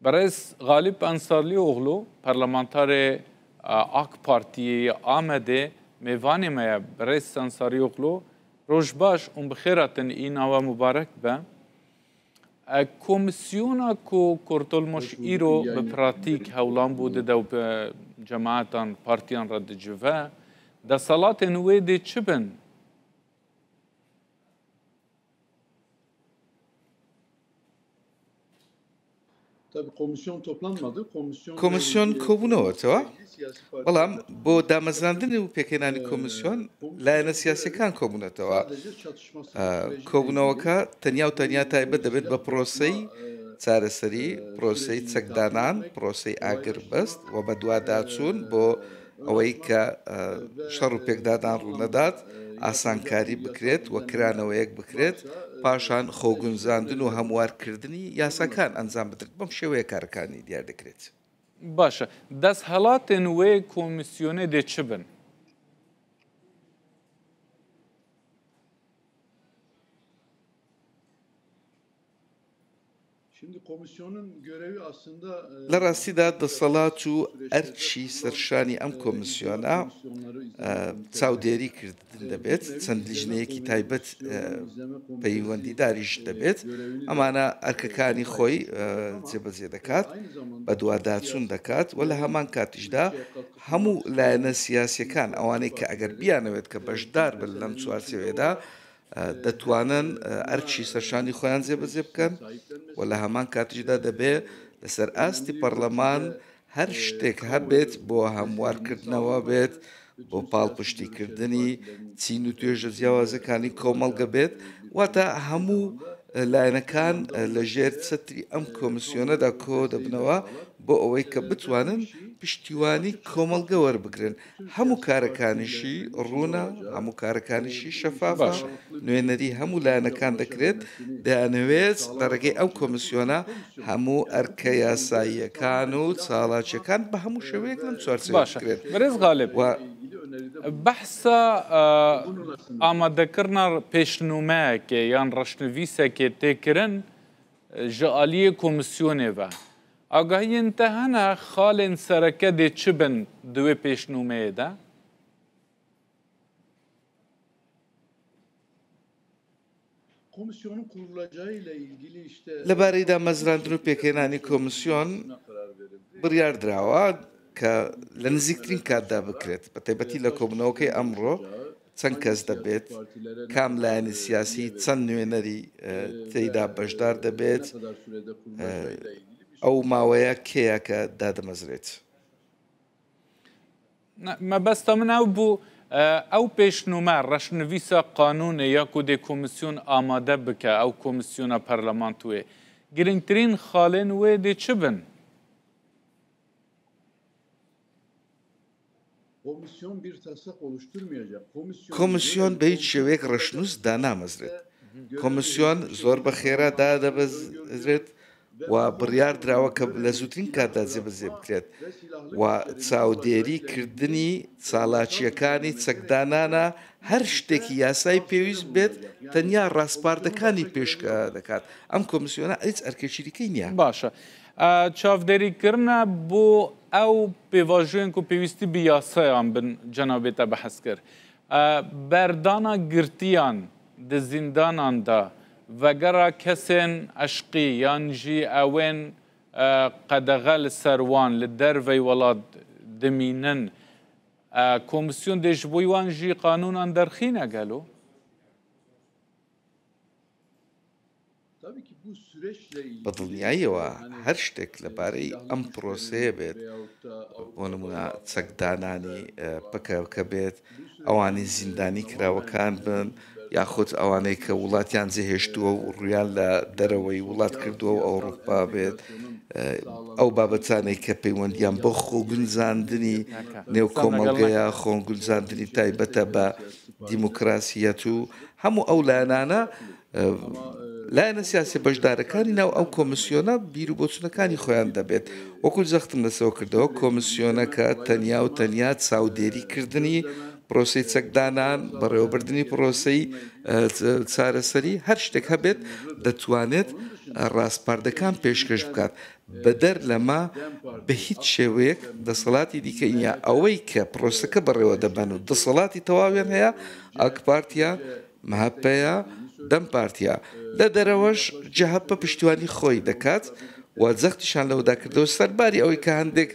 بەڕێز غالیب ئەنسارلیئۆغلو پەرلەمانتارێ ئاک پارتییە یە ئامەدێ مێڤانێ مە یە. بەڕێز ئەنساریئۆغلو ڕۆژ باش ئوم بخێراتن ئی ناوە موبارەک بە. کۆمسیۆنا کو کورتولموش ئیرۆ بە پراتیک هەوڵان بۆ ددە و بە جەماعەتان پارتیان ڕە دجڤە، دەسەڵاتێن وێ دێ چ بن؟ کۆمیسیۆن کۆبوونەوەتەوە، بەڵام بۆ دامەزراندنی و پێکهێنانی کۆمیسیۆن لایەنە سیاسیەکان کۆبوونەتەوە. کۆبوونەوەکە تەنیا و تەنیا تایبەت دەبێت بە پرۆسەی چارەسەری، پرۆسەی چەکدانان، پرۆسەی ئاگربەست و بەدواداچوون بۆ ئەوەی کە شەڕ و پێکدادان ڕوونەدات، ئاسانکاری بکرێت و کرانەوەیەک بکرێت، پاشان خۆگونجاندن و هەموارکردنی یاساکان ئەنجام بدرێت، بەم شێوەیە کارەکانی دیار دەکرێت. باشە دەستهەڵاتێن وێ کۆمیسیۆنێ دێ چ بن؟ لە ڕاستیدا دەسەڵات و ئەرکی سەرشانی ئەم کۆمیسیۆنە چاودێری کردن دەبێت، چەند لیژنەیەکی تایبەت پەیوەندیداریش دەبێت، ئەمانە ئەرکەکانی خۆی جێبەجێ دەکات، بەدواداچوون دەکات و لە هەمان کاتیشدا هەموو لایەنە سیاسیەکان ئەوانەی کە ئەگەر بیانەوێت کە بەشدار بن لەم چوارچێوەیەدا دەتوانن ئەرکی سەرشانی خۆیان جێبەجێ بکەن و لە هەمان کاتیشدا دەبێ لەسەر ئاستی پەرلەمان هەر شتێک هەبێت بۆ هەموارکردنەوە بێت بۆ پاڵپشتیکردنی چین و توێژە جیاوازەکانی کۆمەڵگە بێت واتە هەموو لایەنەکان لە ژێر چەتری ئەم کۆمیسیۆنەدا کۆ دەبنەوە بۆ ئەوەی کە بتوانن پشتیوانی کۆمەڵگە وەربگرن هەموو کارەکانیشی ڕوونە، هەموو کارەکانیشی شەفافە، نوێنەری هەموو لایەنەکان دەکرێت، دەیانەوێت لە ڕێگەی ئەو کۆمیسیۆنە هەموو ئەرکە یاساییەکان و چالاکییەکان بە هەموو شێوەیەک لەم چوارچێوەیە باشە بکرێت بەرێز غالب و بەحسا ئامادەکردنا پێشنومەیەکێ یان ڕەشنویسێکێ تێکردن ji aliyê komîsyonê ve. Agahiyên te hene xalên sereke dê çi bin di wê pêşnûmeyê de? لەبارەی دامەزراندن و پێکهێنانی کۆمیسیۆن بڕیار دراوە کە لە نزیکترین کاتدا بکرێت، بەتایبەتی لە کۆبوونەوەکەی ئەمڕۆ چەند کەس دەبێت، کام لایەنی سیاسی چەند نوێنەری تێیدا بەشدار دەبێت، ئەو ماوەیە کێیە کە دادەمەزرێت؟ مەبەستە من ئەو بوو ئەو پێشنومە ڕەشنویسە قانونێ یا کو دێ کۆمیسیۆن ئامادە بکە ئەو کۆمیسیۆنە پەرلەمانتوێ گرنگترین خاڵێن وێ دێ چ بن؟ کۆمیسیۆن بە هیچ شێوەیەک ڕەشنووس دانامەزرێت. کۆمیسیۆن زۆر بە خێرا دادەمەزرێت و بڕیار دراوە کە لە زووترین کاتدا جێبەجێ بکرێت و چاودێری کردنی چالاکییەکانی چەکدانانە هەر شتێکی یاسایی پێویست بێت تەنیا ڕاسپاردەکانی پێشکە دەکات. ئەم کۆمیسیۆنە هیچ ئەرکێکی دیکەی نییە. باشە چاودێریکردنە بۆ ئەو پێواژوێن کو پێویستی بە یاسایان بن جەنابێ تە بەحس کرد. بەردانا گرتیان di zindanan de vegera kesên eşqî yan jî ewên qedexe li ser wan li dervey welat dimînin komîsyon dê ji bo wan jî qanûnan derxîne gelo? بە دڵنیاییەوە هەر شتێک لەبارەی ئەم پرۆسەیە بێت، بۆ نموونە چەکدانانی پەکەکە بێت، ئەوانەی زیندانی کراوەکان بن، یاخود ئەوانەی کە وڵاتیان جێهێشتووە و ڕوویان لە دەرەوەی وڵات کردووە و ئەوڕوپا بێت، ئەو بابەتانەی کە پەیوەندیان بۆ خۆگونجاندنی نێو کۆمەڵگەیە، خۆگونجاندنی تایبەتە بە دیموکراسیەت و هەموو ئەو لایەنانە لایەنە سیاسیە بەشدارەکانی ناو ئەو کۆمسیۆنە بیر و بۆچونەکانی خۆیان دەبێت. وەکو جەختم لەسەوە کردەوە کۆمسیۆنەکە تەنیا و تەنیا چاودێری کردنی پرۆسەی چەکدانان، بەڕێوەبردنی پرۆسەی چارەسەری، هەر شتێک هەبێت دەتوانێت ڕاسپاردەکان پێشکەش بکات. بەدەر لەمە بە هیچ شێوەیەک دەسەڵاتی دیکەی نییە. ئەوەی کە پرۆسەکە بەڕێوە دەبەن و دەسەڵاتی تەواویان هەیە ئاکپارتییە، مەهەپەیە، دەم پارتییە. لە دەرەوەش جەهەپە پشتیوانی خۆی دەکات و جەختیشان لەوەدا کردەوە سەرباری ئەوەی کە هەندێک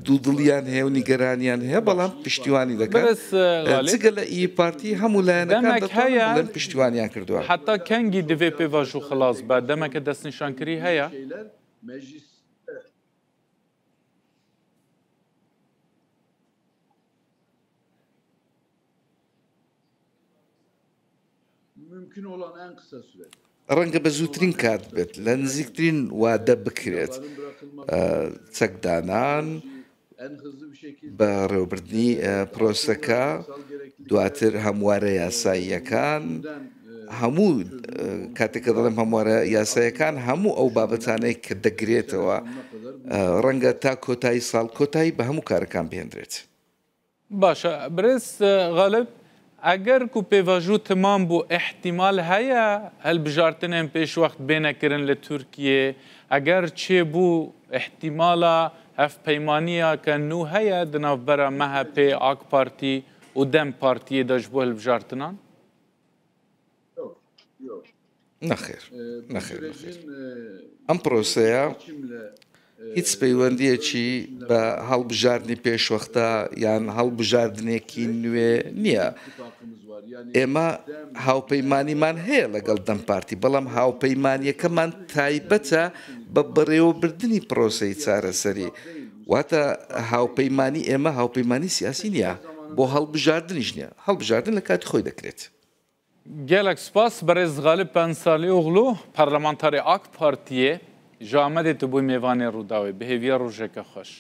دوودڵیان هەیە و نیگەرانیان هەیە بەڵام پشتیوانی دەکەن. بەرێز غالب جگە لە ئیی پارتی هەموو لایەنەکان دەمەک دەتوانن هەیە بڵێن پشتیوانیان کردووە. حەتا کەنگی دڤێ پێڤاژو خلاص بە دەمەکە دەستنیشانکری هەیە؟ ڕەنگە بە زووترین کات بێت، لە نزیکترین وادە بکرێت، چەکدانان، بەڕێوەبردنی پرۆسەکە، دواتر هەموارە یاساییەکان، هەموو کاتێک کە دەڵێم هەموارە یاساییەکان هەموو ئەو بابەتانەی کە دەگرێتەوە، ڕەنگە تا کۆتایی ساڵ کۆتایی بە هەموو کارەکان بهێندرێت. باشە برێز غالب ئەگەر کو پێڤاژو تمام بوو ئیحتیمال هەیە هەلبژارتنێن پێشوەخت بێنە کرن لە تورکیێ ئەگەر چێ بوو ئیحتیمالا هەڤپەیمانیا کە نوو هەیە د ناڤبەرا مەهەپێ، ئاک پارتی و دەم پارتیێ دا ji bo hilbijartinan؟ نەخێر نەخێر نەخێر ئەم پرۆسەیە هیچ پەیوەندیەکی بە هەڵبژاردنی پێشوەختە یان هەڵبژاردنێکی نوێ نییە. ئێمە هاوپەیمانیمان هەیە لەگەڵ دەم پارتی، بەڵام هاوپەیمانیەکەمان تایبەتە بە بەڕێوەبردنی پرۆسەی چارەسەری. واتە هاوپەیمانی ئێمە هاوپەیمانی سیاسی نییە، بۆ هەڵبژاردنیش نییە. هەڵبژاردن لە کاتی خۆی دەکرێت. Gelek spas birêz Galip Ensarlioglu, Parlamentarê AK Partiyê ji Amedê tu bûy mêvanê Rûdawê. Bi hêviya rojeke xweş.